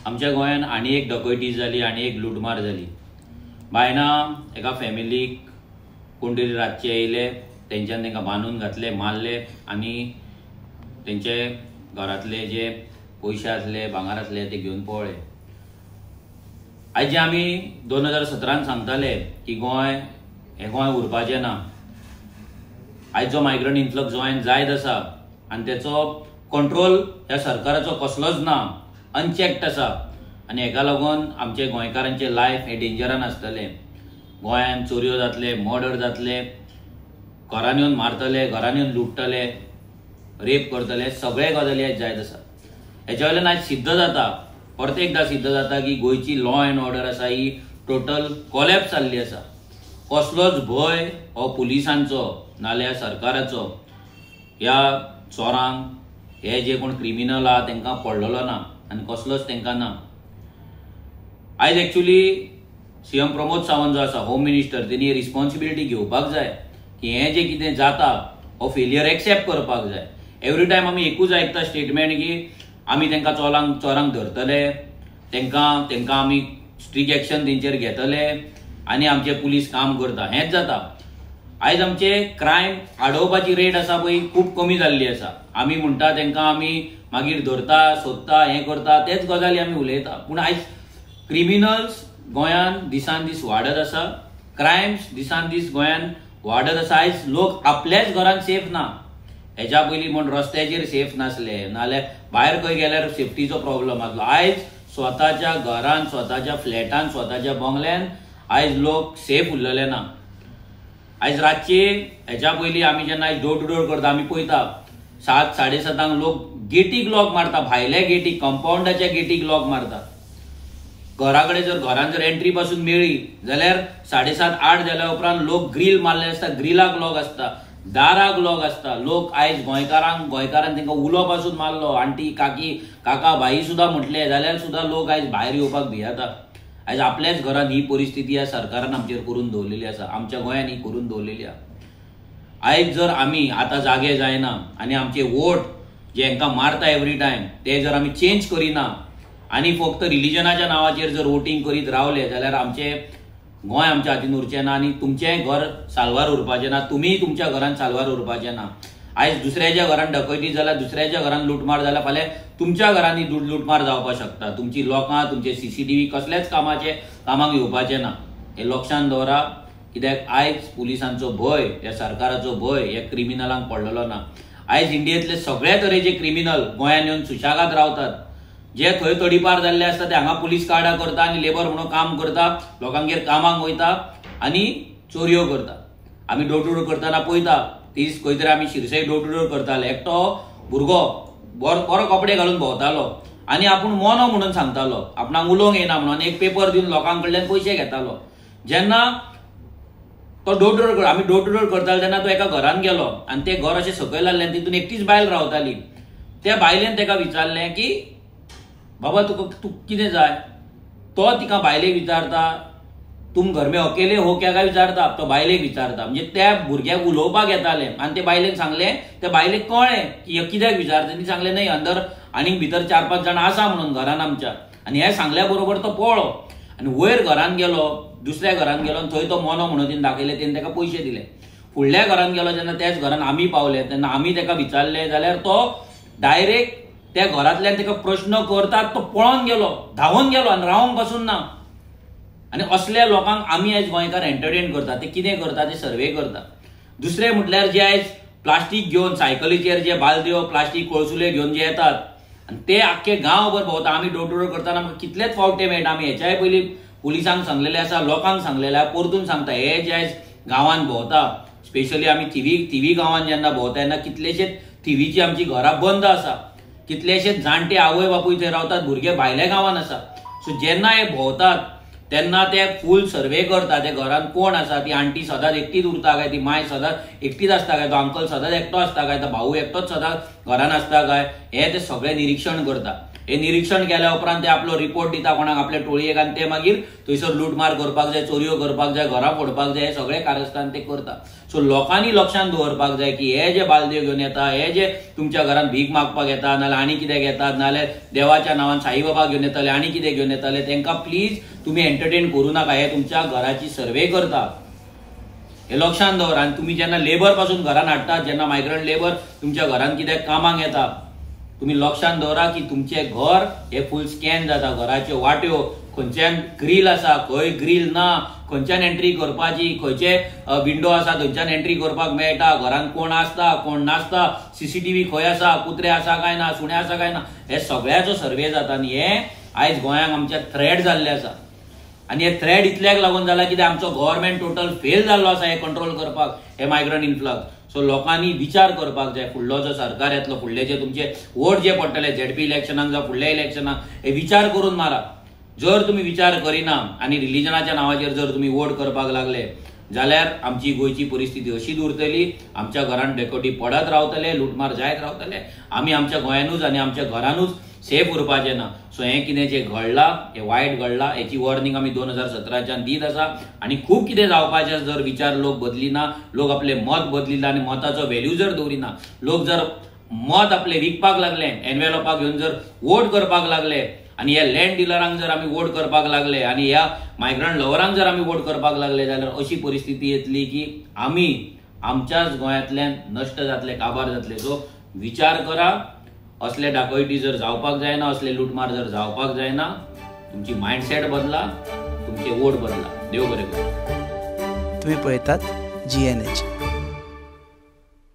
आमच्या गोंयांत आनी एक डकैती जाली आनी एक लुटमार जाली. बायना एका फॅमिलीक कोण तरी रातचे येयले, तेंच्यान तांकां बांदून घातले, मारले आनी तेंचे घरांतले जे पयशे आसले, भांगर आसले ते घेवन पळ्ळे. आयज जे आमी 2017 सांगताले की गोंय हें गोंय उरपाचें ना, आयज जो मायग्रंट इन्फ्लक्स गोंयांत जायत आसा आनी तेचो कंट्रोल ह्या सरकाराचो कसलोच ना, अनचॅक्ड आसा आनी हेका लागून आमचे गोंयकारांचे लायफ हें डेंजरान आसतलें. गोंयांत चोरयो जातले, मर्डर जातले, घरान येवन मारतले, घरान येवन लुट्टले, रेप करतले, सगळे गजाली आयज जायत आसा. हेच्या वयल्यान आयज सिद्ध जाता, परत एकदां सिद्ध जाता की गोंयची लॉ एंड ऑर्डर आसा ही टोटल कोलॅप्स जाल्ली आसा. कसलोच भंय हो पुलिसांचो नाल्यार सरकाराचो ह्या चोरांक, हे जे कोण क्रिमिनल आहा तांकां पडलेलो ना आनी कसलोच तांकां ना. आयज एक्चुली सीएम प्रमोद सावंत जो आसा होम मिनिस्टर, तेणी रिस्पॉन्सिबिलिटी घेवपाक जाय की हें जें कितें जाता हो फेलियर एक्सेप्ट करपाक जाय. एवरी टायम आमी एकूच आयकता स्टेटमेंट की आमी तांकां चोरांक धरतले, तांकां आमी स्ट्रीक एक्शन तेंचेर घेतले आनी आमचे पुलीस काम करता, हेंच जाता. आयज आमचे क्रायम आडोवपाची रेट आसा पळय खूब कमी जाल्ली आसा. आमी म्हणटा तांकां आमी मागीर धरता, सोदता, हें करता, तेच गजाली आमी उलयता. पूण आयज क्रिमिनल्स गोंयांत दिसान दीस वाडत आसा, क्रायम्स दिसान दीस गोंयांत वाडत आसा. आयज लोक आपल्याच घरांत सेफ ना. हेच्या पयलीं म्हण रस्त्याचेर सेफ नासले, नाल्यार भायर खंय गेल्यार सेफ्टीचो प्रॉब्लम आसलो. आयज स्वताच्या घरान, स्वताच्या फ्लॅटान, स्वताच्या बंगल्यान आयज लोक सेफ उरलेले ना. आयज रातचे हेच्या पयलीं आमी जेन्ना आयज डोर टू डोर करता, आमी पळयता 7, 7:30 लोक गेटीक लॉक मारता, भायल्या गेटीक, कंपाउंडाच्या गेटीक लॉक मारता. घरा कडेन जर घरान जर एंट्री पासून मेळ्ळी जाल्यार 7:30, 8 जाल्या उपरांत लोक ग्रील मारले आसता, ग्रिलाक लॉक आसता, दाराक लॉक आसता. लोक आयज गोंयकारान तांकां उलो पासून मारलो, आंटी, काकी, काका, भाई सुद्दां म्हटले जाल्यार सुद्दां लोक आयज भायर येवपाक भियेता. आयज आपल्याच घरान ही परिस्थिती ह्या सरकारान आमचेर करून दवरलेली आसा, आमच्या गोंयान ही करून दवरलेली आसा. आयज जर आमी आतां जागे जायना आनी आमचे वोट जे हांकां मारता एवरी टायम ते जर आमी चेंज करिना आनी फक्त रिलिजनाच्या नांवाचेर जर वोटींग करीत रावले जाल्यार आमचे गोंय आमच्या हातीन उरचें ना आनी तुमचें घर साल्वार उरपाचें ना, तुमीय तुमच्या घरान साल्वार उरपाचें ना. आयज दुसऱ्याच्या घरान डकैती जाल्यार, दुसऱ्याच्या घरान लुटमार जाल्यार फाल्यां तुमच्या घरांनी लुटमार जावपाक शकता. तुमची लोकां, तुमचे सीसीटीव्ही कसल्याच कामाक येवपाचें ना. हें लक्षांत दवरा, कित्याक आयज पुलिसांचो भंय, ह्या सरकाराचो भंय ह्या क्रिमिनलांक पडलेलो ना. आयज इंडियेंतले सगळे तरेचे क्रिमिनल गोंयांत येवन सुशेगाद रावतात. जे थंय तडीपार जाल्ले आसता ते हांगा पुलीस कार्डां करता आनी लेबर म्हणून काम करता, लोकांगेर कामाक वयता आनी चोरयो करता. आमी डोर टू डोर करतना पळयता, तीच खंय तरी आमी शिरसय डोर टू डोर करताले, एकटो भुरगो बरो कपडे घालून भोंवतालो आनी आपूण मोनो म्हणून सांगतालो, आपणाक उलोवंक येना म्हणून एक पेपर दिवन लोकां कडल्यान पयशे घेतालो. जेन्ना तो डोर टू डोर आमी डोर टू डोर करताले तेन्ना तो एका घरान गेलो आनी तें घर अशें सकयल आसलें आनी तितून एकटीच बायल रावताली. त्या बायलेन ताका विचारलें की बाबा तुका तूं कितें जाय. तो तिका बायलेक विचारता, तुम घर में अकेले हो क्या काय विचारता, तो बायलेक विचारता. म्हणजे त्या भुरग्याक उलोवपाक येतालें आनी ते बायलेन सांगलें, त्या बायलेक कळ्ळें की कित्याक विचारता. ती सांगलें न्हय, अंदर आनीक भितर 4, 5 जाणां आसा म्हणून घरान आमच्या. आनी हें सांगल्या बरोबर तो पळ्ळो आनी वयर घरान गेलो, दुसऱ्या घरान गेलो आनी थंय तो मोनो म्हणून तिणें दाखयलें, तेणें ताका पयशे दिले. फुडल्या घरान गेलो जेन्ना त्याच घरान आमी पावले तेन्ना आमी ताका विचारलें जाल्यार तो डायरेक्ट त्या घरांतल्यान ताका प्रश्न करतात तो पळोवन गेलो, धांवून गेलो आनी रावंक पासून ना. आनी असल्या लोकांक आमी आयज गोंयकार एंटरटेन करता, ते कितें करता ते सर्वे करता. दुसरें म्हटल्यार जे आयज प्लास्टीक घेवन सायकलीचेर जे बालद्यो, प्लास्टीक कोळसुले घेवन जे येतात आनी ते आख्खे गांवभर भोंवता. आमी डोर टू डोर करतना आमकां कितलेच फावट ते मेळटा. आमी हेच्याय पयलीं पुलिसांक सांगलेलें आसा, लोकांक सांगलेलें आसा, परतून सांगता, हे जे आयज गांवांत भोंवता, स्पेशली आमी थिवी गांवांत जेन्ना भोंवता तेन्ना कितलेशेच थिवीची आमची घरां बंद आसा, कितलेशेच जाणटे आवय बापूय थंय रावतात, भुरगे भायल्या गांवांत आसा. सो जेन्ना हे भोंवतात तेन्ना ते फूल सर्वे करता, ते घरान कोण आसा, ती आंटी सदांच एकटीच उरता काय, ती माय सदांच एकटीच आसता काय, तो अंकल सदांच एकटो आसता काय, तो भाऊ एकटोच सदांच घरान आसता काय, हे ते सगळें निरिक्षण करता. हे निरीक्षण केल्या उपरांत ते आपलो रिपोर्ट दिता कोणाक, आपल्या टोळयेक, आनी ते मागीर थंयसर लुटमार करपाक जाय, चोरयो करपाक जाय, घरां फोडपाक जाय, हे सगळे कारस्थान ते करता. सो लोकांनी लक्षांत दवरपाक जाय की हे जे बालदेव घेवन येता, हे जे तुमच्या घरान भीक मागपाक येता, नाजाल्यार आनी कितें घेतात, नाजाल्यार देवाच्या नांवान साईबाबा घेवन येतले आनी कितें घेवन येतले, तांकां प्लीज तुमी एंटरटेन करूं नाका. हे तुमच्या घराची सर्वे करता, हे लक्षांत दवर. आनी तुमी जेन्ना लेबर पासून घरान हाडटात, जेन्ना मायग्रंट लेबर तुमच्या घरान कित्याक कामाक येता, तुमी लक्षांत दवरा की तुमचें घर हे फूल स्कॅन जाता. घराच्यो वाट्यो, खंयच्यान ग्रील आसा, खंय ग्रील ना, खंयच्यान एंट्री करपाची, खंयचे विंडो आसा थंयच्यान एंट्री करपाक मेळटा, घरान कोण आसता कोण नासता, सीसीटीव्ही खंय आसा, कुत्रे आसा काय ना, सुणे आसा काय ना, हे सगळ्याचो सर्वे जाता. आनी हे आयज गोंयांक आमच्या थ्रेड जाल्ले आसा. आनी हे थ्रेड इतल्याक लागून जाला कित्याक आमचो गव्हर्मेंट टोटल फेल जाल्लो आसा हे कंट्रोल करपाक, हे मायग्रंट इन्फ्लक्स. सो लोकांनी विचार करपाक जाय, फुडलो जो सरकार येतलो, फुडले जे तुमचे वोट जे पडटले झेडपी इलेक्शनाक जावं फुडल्या इलेक्शनाक, हे विचार करून मारा. जर तुमी विचार करिना आनी रिलिजनाच्या नांवाचेर जर तुमी वोट करपाक लागले जाल्यार आमची गोंयची परिस्थिती अशीच उरतली, आमच्या घरान डेकोटी पडत रावतले, लुटमार जायत रावतले, आमी आमच्या गोंयानूच आनी आमच्या घरानूच सेफ उरपाचें ना. सो हें कितें जें घडलां हें वायट घडलां, हेची वॉर्निंग आमी 2017च्यान दीत आसा. आनी खूब कितें जावपाचें जर विचार लोक बदलिना, लोक आपले मत बदलिना आनी मताचो व्हॅल्यू जर दवरिना, लोक जर मत आपले विकपाक लागले, एनवेलोपाक घेवन जर वोट करपाक लागले, आनी ह्या लँड डिलरांक जर आमी वोट करपाक लागले आनी ह्या मायग्रंट लवरांक जर आमी वोट करपाक लागले जाल्यार अशी परिस्थिती येतली की आमी आमच्याच गोंयांतल्यान नश्ट जातले, काबार जातले. सो विचार करा, असले डाकोयटी जर जावपाक जायना, असले लुटमार जर जावपाक जायना, तुमची मायंडसेट बदला, तुमचे वोट बदला. देव बरें करूं. तुम्ही पळयतात GNH.